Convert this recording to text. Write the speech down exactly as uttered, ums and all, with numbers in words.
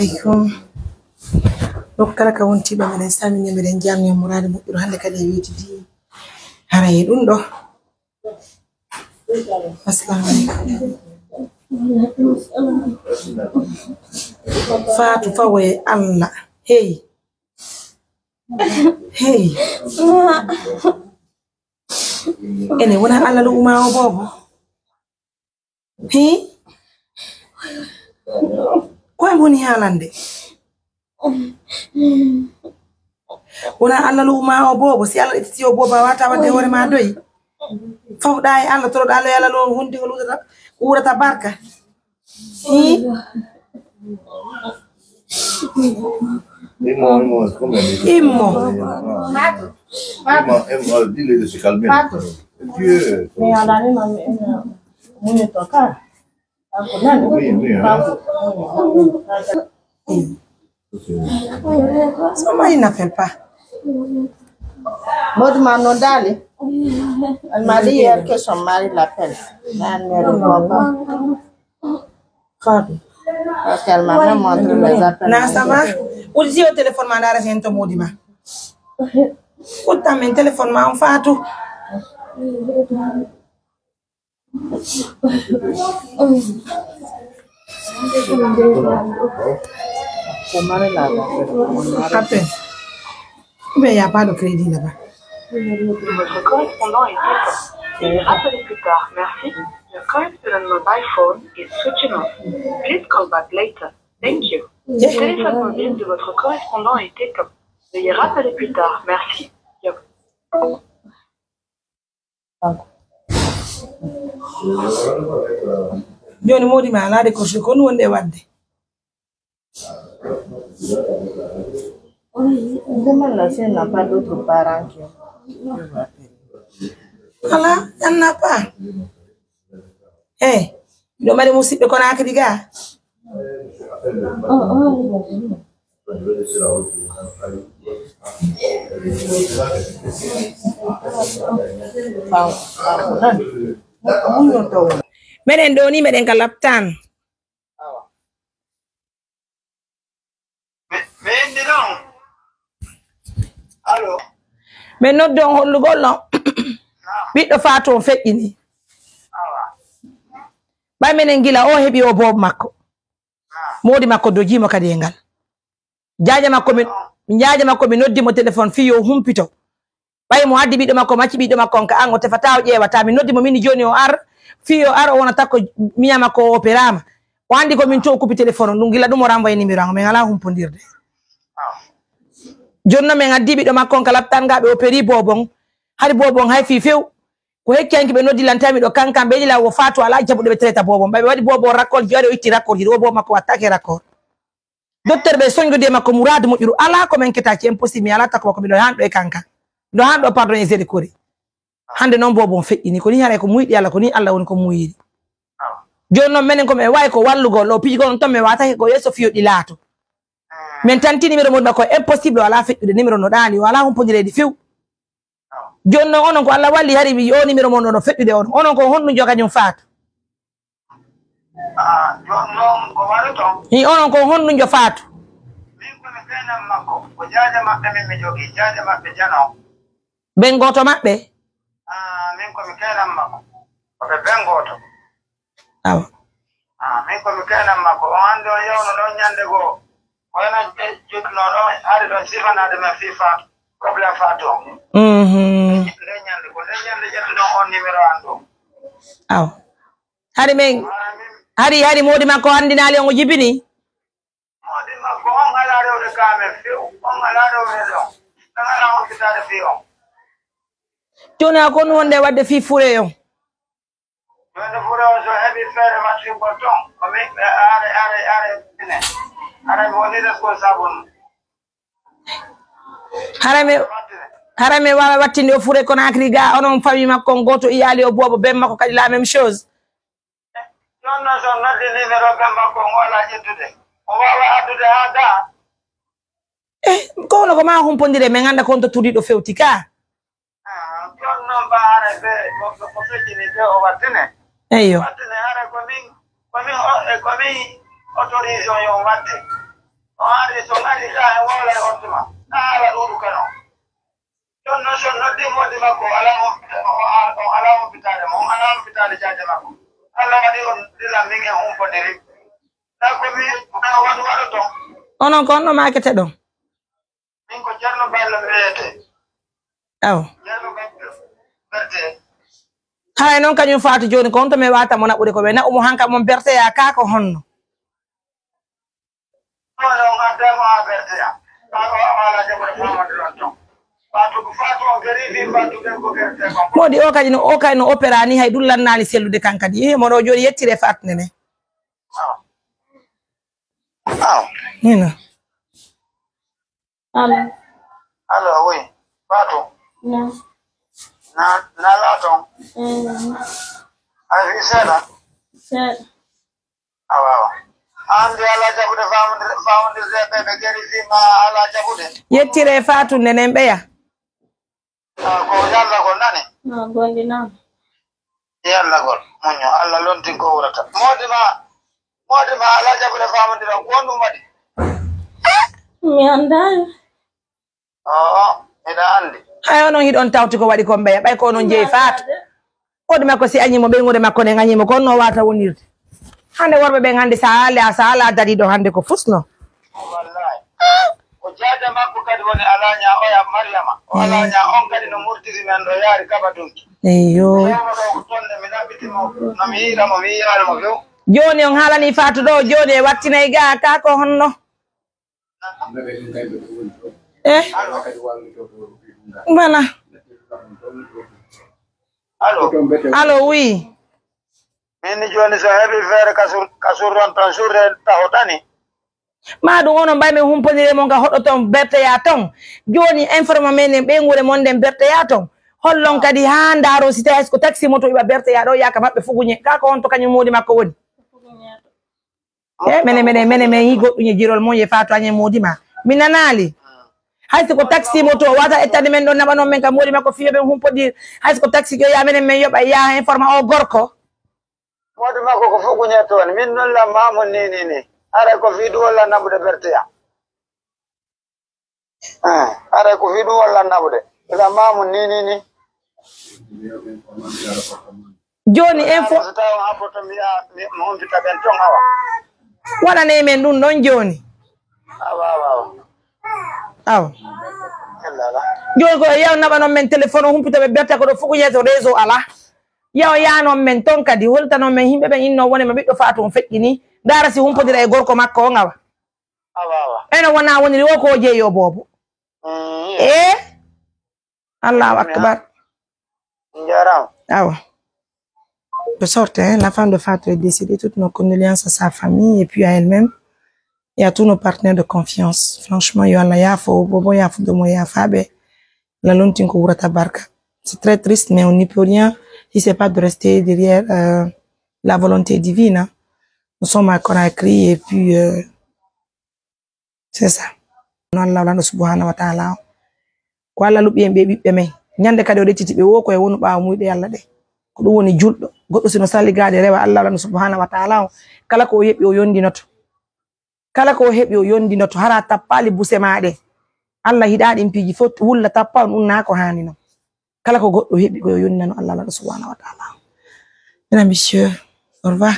Aleykum. Ɗo kala ka wonti ɗo, meɗen salmini, meɗen jarni muraade moƴƴuru hannde kadi e weetidi. Hara e ɗum ɗo. Assalamu aleykum. Faatu fawo e Allah. Hey. Hey. Ene wona Allah lo uma o boobo. Hi? Ko en woni haalande? Wona Allah lo uma o boobo. Si Allah ƴettiti o boobo, a wata wadde hoore ma doyi. Fawɗa e Allah, toroɗa Allah yo Allah lo hundi ko luutata, ko wuurata barka. Hi? Immo, immo, come on? Immo. Immo, immo, dile de se calme. Dieu. Mi alani ma mi ina muni toka. Ako nani? Oui, oui, hein. Son mari n'appelle pas. Mode m'a non d'aller. Elle m'a dit hier que son mari l'appelle. Là, elle ne répond pas. Fatou. Parce qu'elle m'a même montré les appels. Na ça va? Uddi o téléphone ma, ndara sen to modi ma. Pourtant, min téléphone ma on Fatou. Appel. Ou bien il n'y a pas de crédit là-bas. Votre correspondant est éteint. Veuillez rappeler plus tard. Merci. Your current mobile phone is switching off. Please call back later. Thank you. Le téléphone mobile de votre correspondant est éteint. Veuillez rappeler plus tard. Merci. Jooni moodi ma alaa de ko ko wonde wadde. Demande la si elle n'a pas d'autres parents qui... Voilà, elle n'a pas. Eh, miɗo mari musidɓe Conakry ga. Meɗen ɗo ni, meɗen ka laptan. Mi, mi indi noon. Allo. Min noddi on hollugol no ɓiɗɗo Faatu on feƴƴini. Awa. Ɓay minen gila o heɓi o boobo makko. Ah. Moodi makko dojii mo kadi e ngal. Jaaja makko mi, jaaja makko mi noddi mo téléphone fii yo humpito. Ɓay mo addi ɓiɗɗo makko, macci ɓiɗɗo makko on ka an, o tefata, o ƴeewata. Mi noddi mo min jooni o ar, fii o ar o wona takko miña makko o opéraama. O anndi ko min to o kupi téléphone on, ɗum gila ɗum o renvoyé numéro an, min alaa humpondirde. Jooni noon min addi ɓiɗɗo makko on ka laptan ga, ɓe opéri boobo on. Hari boobo on hay fii few. Ko hecci hanki ɓe noddi lan tawi miɗo kankan, ɓe ƴila o Faatu alaa jaɓuɗo ɓe traita boobo on. Ɓay ɓe waɗi boobo on raccord ji, ari o itti raccord ji, ɗo boobo makko wattaake raccord. Docteur ɓe soñgodi e makko muraadu moƴƴuru alaa ko min ketaci, impossible, mi alaa takko makko, miɗo haa ɗo e kanka. Miɗo haa ɗo pardon e zéro kori. Hannde noon boobo on feƴƴini, ko ni haray ko muuyɗi Allah, ko ni Allah woni ko muuyiri. Jooni noon menen ko min waawi ko wallugol ɗo, piiji gol on ton min waatake ko yeeso fiyoɗi laato. Min tanti numéro mon makko impossible, o alaa feƴƴude numéro no ɗaani, o alaa humpondireede few. Jooni noon onon ko Allah walli hari o numéro mon ɗo no feƴƴude on. Onon ko honɗum joga ñum Faatu? Ah, jooni noon ko waɗi toon? Hi, onon ko honɗum jo Faatu? Min ko mi keenan makko, ko jaaja maɓɓe min mi jogii, jaaja maɓɓe jano. Ben gooto maɓɓe? Ah, min ko mi keenan makko, ko ɓe ben gooto. Awa. Ah, min ko mi keenan makko, on anndi on yewno ɗon ñande goo. Ko enen ɓe jottunoo ɗo, hari ɗon sifanaade men fii Faatu, problème Faatu on. Mhm. Nden ñande, ko nden ñande ƴettuɗon on numéro an ɗo. Aw. Hari men, hari, hari moodi makko anndinaali on o jibini? Moodi makko on alaa rewde ka men few, on alaa rewde ɗon. Ɓe ngalaa hokkitaade fii on. Jooni a kon wonde wadde fii fure on? Jooni fure on so heɓi feere waɗtingol toon, ko mi, are, are, are, tine. Are mi woni responsable mum. Hara mi, hara mi waawa wattinde o fure Conakry ga, onon famille makko on gooto iyaali o boobo, ben makko kadi la même chose. Jooni noon so noddi numéro ben makko on, o alaa ƴettude. O waawa addude haa ga. Eh, ko hono ko ma humpondire, min annda ko on to turiiɗo fewti ka. Ah, jooni noon, ba, haray ɓe, ko, ko, ko feƴƴini ɓe o wattine. Eyyo. Wattine, haray ko min, ko min o, e ko min autorisé on yo on watte. Maari so ngari ka e wowla e hottuma. Taala ɗuuɗu kano. Jonno so noddi moodi makko, ala on, o ala on fitaade mo, ala on fitaade jaaje makko. Allah waɗi on dila min e humpondiri. Nda ko mi, na waɗu waɗo ton. Onon ko honno maakete ɗon? Min ko Ceerno Ballo mi wiyete. Aw. Ceerno Ballo, berte. Hay noon kañum Faatu jooni ko honto mi waata mo naɓude ko ɓe naɓu mo hanka mon berteya ka ko honno? Ɗon, ɗon, adda mo haa berteya. Ka ko ala jaɓude famande ɗon ton. Faatu ko Faatu on geri fi Faatu ɓen ko berte kon. Moodi o kadi no, o kadi no opéra ni hay ɗum lannaani sellude kan kadi. Ih, moɗo jooni yettire Faatu nene. Aw. Aw. Hino. Allo. Allo, oui. Fatou. Non. Na, na la ton. Mm. A fi seeɗa. Seeɗa. Awa, awa. An de ala jaɓude famondir, famondir de ɓe, ɓe geri fi ma ala jaɓude. Yettire Fatou nenen ɓeya. Ah, ko yallagol nani? Ah, gondi non. Yallagol. Muño, Allah lontin ko wurata. Modi ma, modi ma ala jaɓude famondir ko honɗum waɗi? Mi andayi. Oo, miɗa anndi. Hay onon hiɗon tawti ko waɗi kon ɓeya, ɓay ko onon jeyi Faatu. Hoɗi makko si añi mo, ɓeynguure makko nden añi mo, ko on no wata wonirde. Hannde worɓe ɓen hannde sa haali, a sa haala dariɗo hannde ko fusno. Wallahi. Ko jaada makko kadi woni Alaña oya Mariama. O Alaña on kadi no murtiri men ɗo yaari Kabadunki. Eyyo. Yawno ɗo ko tonde mi ɗaɓɓiti mo, no mi yiira mo, mi yiyaali mo few. Jooni on haalani Faatu ɗo, jooni e wattinay ga, ka ko honno? Eh? Voilà. Allo. Allo, oui. Min ni jooni so heɓi feere ka sur-, ka surron ton, surre taho tani. Ma ɗum onon mbay min humponire mon ka hoɗo ton berteya ton. Jooni informe men en ɓeynguure mon nden berteya ton. Hollon kadi haa ndaaro si tawi hay ko taxi moto iwa berteya ɗo yaaka maɓɓe fuguñe. Ka ko on to kañum moodi makko woni? E mene, mene, mene, men yi goɗɗum e jirol mon ye Fatou Agnès moodi ma. Mi nanaali. Hay si ko taxi moto wata ettande men ɗon naɓa noon men ka moodi makko fiyo ɓen humpodir. Hay si ko taxi joya menen men yoɓa ya informa o gorko. Moodi makko ko fuguñe toon. Min noon la mamu ni, ni, ni. Ara ko fi ɗum walla naɓude berteya. Ah, aray ko fi ɗum walla naɓude. Ila mamu ni, ni, ni. Jooni info. So tawi on habboto mi ya-, mi, mi humpita ɓen ton awa. Waɗane men ɗum ɗon jooni. Awa, awa, awa. Awa. Ella, ala. Jooni ko yaw naɓa noon men téléphone o humpita ɓe berta ko ɗo fuguñe to réseau ala. Yaw yaanoon men ton kadi holtanon men yimɓe ɓen inno wone ma ɓiɗɗo Fatou on feƴƴini. Ndaara si humpodira e gorko makko on awa. Awa, awa. Eno wona woniri o ko jeeyo boobo. Mm, e? Allahu akbar. Njaram. Awa. De sorte, hein, la femme de Fatou est décédée. Toutes nos condoléances à sa famille et puis à elle-même. Et à tous nos partenaires de confiance. Franchement, yo Allah yaafo, bobo yaafo, domo yaafaɓe. La lontin ko wurata barka. C'est très triste, mais on n'y peut rien. Si c'est pas de rester derrière, euh, la volonté divine, hein. Nous sommes à Conakry et puis, euh, c'est ça. Non, Allah lanɗo subhanahu wa ta'ala. Ko Allah luɓi en ɓe ɓiɓɓe men. Ñande kadi o ɗecciti ɓe wo ko e wonu ɓaawo muyɗe Allah ɗe. Ko ɗum woni julɗo. Goɗɗo sino salligaade rewa Allah lanɗo subhanahu wa ta'ala o. Kala ko o yeɓi o yondinoto. Kala ko o heɓi o yondinoto. Hara tappaali buse maa ɗe. Allah hiɗa ɗin piiji fof wulla tappa on ɗum naa ko haani non. Kala ko goɗɗo heɓi ko yo yonnano Allah lanɗo subhanahu wa ta'ala. Mesdames, messieurs, au revoir.